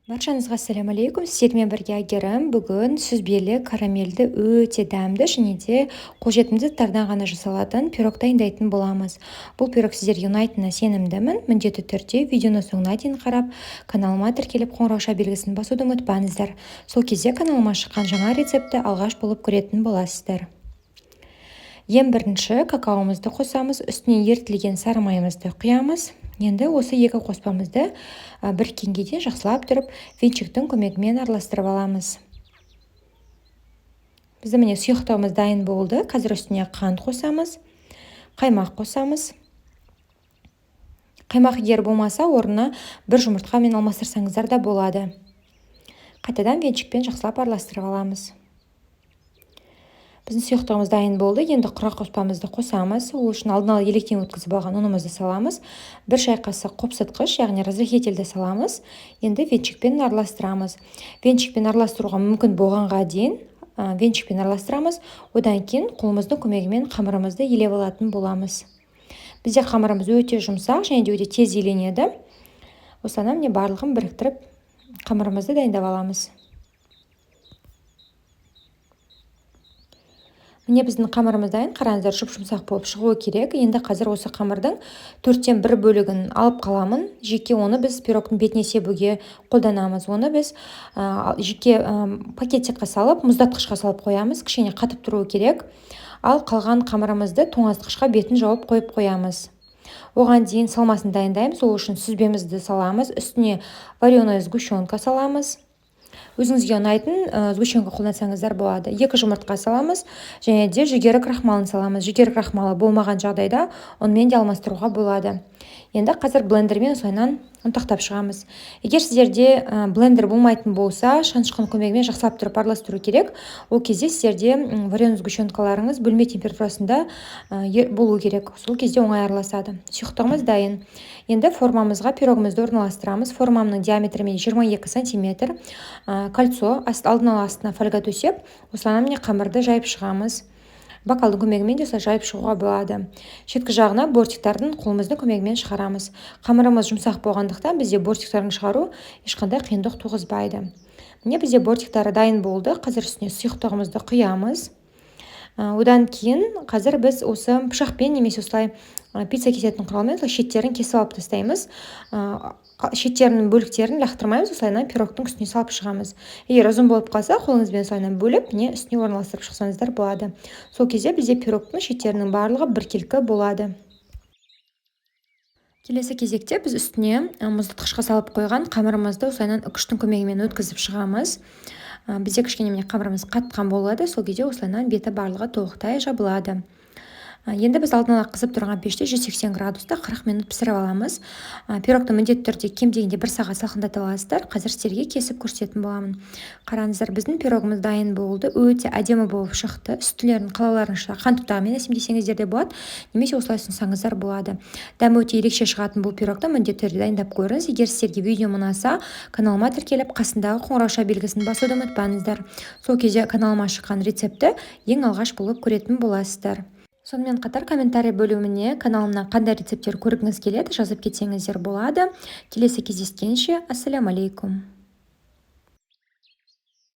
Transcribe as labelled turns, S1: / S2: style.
S1: Баршаңызға ассаляму алейкум! Сіздермен бірге Әйгерім. Бүгін сүзбелі карамельді, өте дәмді және де қолжетімді заттардан ғана жасалатын пирог дайындайтын боламыз. Бұл пирог сіздерге ұнайтынына сенімдімін. Міндетті түрде видеоны соңына дейін қарап, каналыма тіркеліп, қоңырауша белгісін басуды ұмытпаңыздар. Сол кезде каналыма шыққан жаңа рецептті алғаш болып көретін боласыздар. Ең бірінші какаомызды қосамыз, үстіне ерітілген сары майымызды құямыз. Енді осы екі қоспамызды біріккенге дейін жақсылап тұрып венчиктің көмегімен араластырып аламыз. Біздің, міне, сұйықтығымыз дайын болды. Қазір үстіне қант қосамыз, қаймақ қосамыз. Қаймақ егер болмаса, орнына бір жұмыртқамен алмастырсаңыздар да болады. Қайтадан венчикпен жақсылап араластырып аламыз. Біздің сұйықтығымыз дайын болды. Енді құрғақ қоспамызды қосамыз. Ол үшін алдын ала електен өткізіп алған ұнымызды саламыз, 1 шай қасық қопсытқыш, яғни разрыхлительді саламыз. Енді венчикпен араластырамыз. Венчикпен араластыруға мүмкін болғанға дейін венчикпен араластырамыз. Одан кейін қолымыздың көмегімен қамырымызды елеп алатын боламыз. Бізде қамырымыз өте жұмсақ және де өте тез еленеді. Осыдан, міне, барлығын біріктіріп, қамырымызды дайындап аламыз. Міне, біздің қамырымыз дайын. Қараңыздар, жұп-жұмсақ болып шығуы керек. Енді қазір осы қамырдың төрттен бір бөлігін алып қаламын жеке. Оны біз пирогтың бетіне себуге қолданамыз. Оны біз жеке пакетикқа салып, мұздатқышқа салып қоямыз, кішкене қатып тұруы керек. Ал қалған қамырымызды тоңазытқышқа бетін жауып қойып қоямыз. Оған дейін салмасын дайындаймыз. Ол үшін сүзбемізді саламыз, үстіне вареная сгущенка саламыз. Өзіңізге ұнайтын сгущенка қолдансаңыздар болады. Екі жұмыртқа саламыз және де жүгері крахмалын саламыз. Жүгері крахмалы болмаған жағдайда ұнмен де алмастыруға болады. Енді қазір блендермен осылайынан ұнтақтап шығамыз. Егер сіздерде блендер болмайтын болса, шанышқының көмегімен жақсылап тұрып араластыру керек. Ол кезде сіздерде вареный сгущенкаларыңыз бөлме температурасында болу керек, сол кезде оңай араласады. Сұйықтығымыз дайын. Енді формамызға пирогымызды орналастырамыз. Формамның диаметрі 22 сантиметр. Кольцо, алдын ала астына фольга төсеп, осылайынан, міне, қамырды жайып шығамыз. Бокалдың көмегімен де осылай жайып шығуға болады. Шеткі жағына бортиктардың қолымыздың көмегімен шығарамыз. Қамырымыз жұмсақ болғандықтан, бізде бортиктарын шығару ешқандай қиындық туғызбайды. Міне, бізде бортиктары дайын болды. Қазір үстіне сұйықтығымызды құямыз. Одан кейін қазір біз осы пышақпен немесе осылай пицца кесетін құралмен осылай шеттерін кесіп алып тастаймыз. Шеттерінің бөліктерін лақтырмаймыз, осылайынан пирогтың үстіне салып шығамыз. Егер ұзын болып қалса, қолыңызбен осылайынан бөліп, міне, үстіне орналастырып шықсаңыздар болады. Сол кезде бізде пирогтың шеттерінің барлығы біркелкі болады. Келесі кезекте біз үстіне мұздатқышқа салып қойған қамырымызды осылайынан үкіштің көмегімен өткізіп шығамыз. Бізде кішкене, міне, қамырымыз қатқан болады. Сол кезде осылайынан беті барлығы толықтай жабылады. Енді біз алдын ала қызып тұрған пеште 180 градуста 40 минут пісіріп аламыз. Пирогты міндетті түрде кем дегенде бір сағат салқындатып аласыздар. Қазір сіздерге кесіп көрсететін боламын. Қараңыздар, біздің пирогымыз дайын болды, өте әдемі болып шықты. Үстілерін қалауларыңызша қант ұнтағымен әсемдесеңіздер де болады немесе осылай ұсынсаңыздар болады. Дәмі өте ерекше шығатын бұл пирогты міндетті түрде дайындап көріңіз. Егер сіздерге видеом ұнаса, каналыма тіркеліп, қасындағы қоңырауша белгісін басуды ұмытпаңыздар. Сол кезде каналыма шыққан рецептті ең алғаш болып көретін боласыздар. Сонымен қатар комментарий бөліміне каналымнан қандай рецепттер көргіңіз келеді, жазып кетсеңіздер болады. Келесі кездескенше, ассаляму алейкум!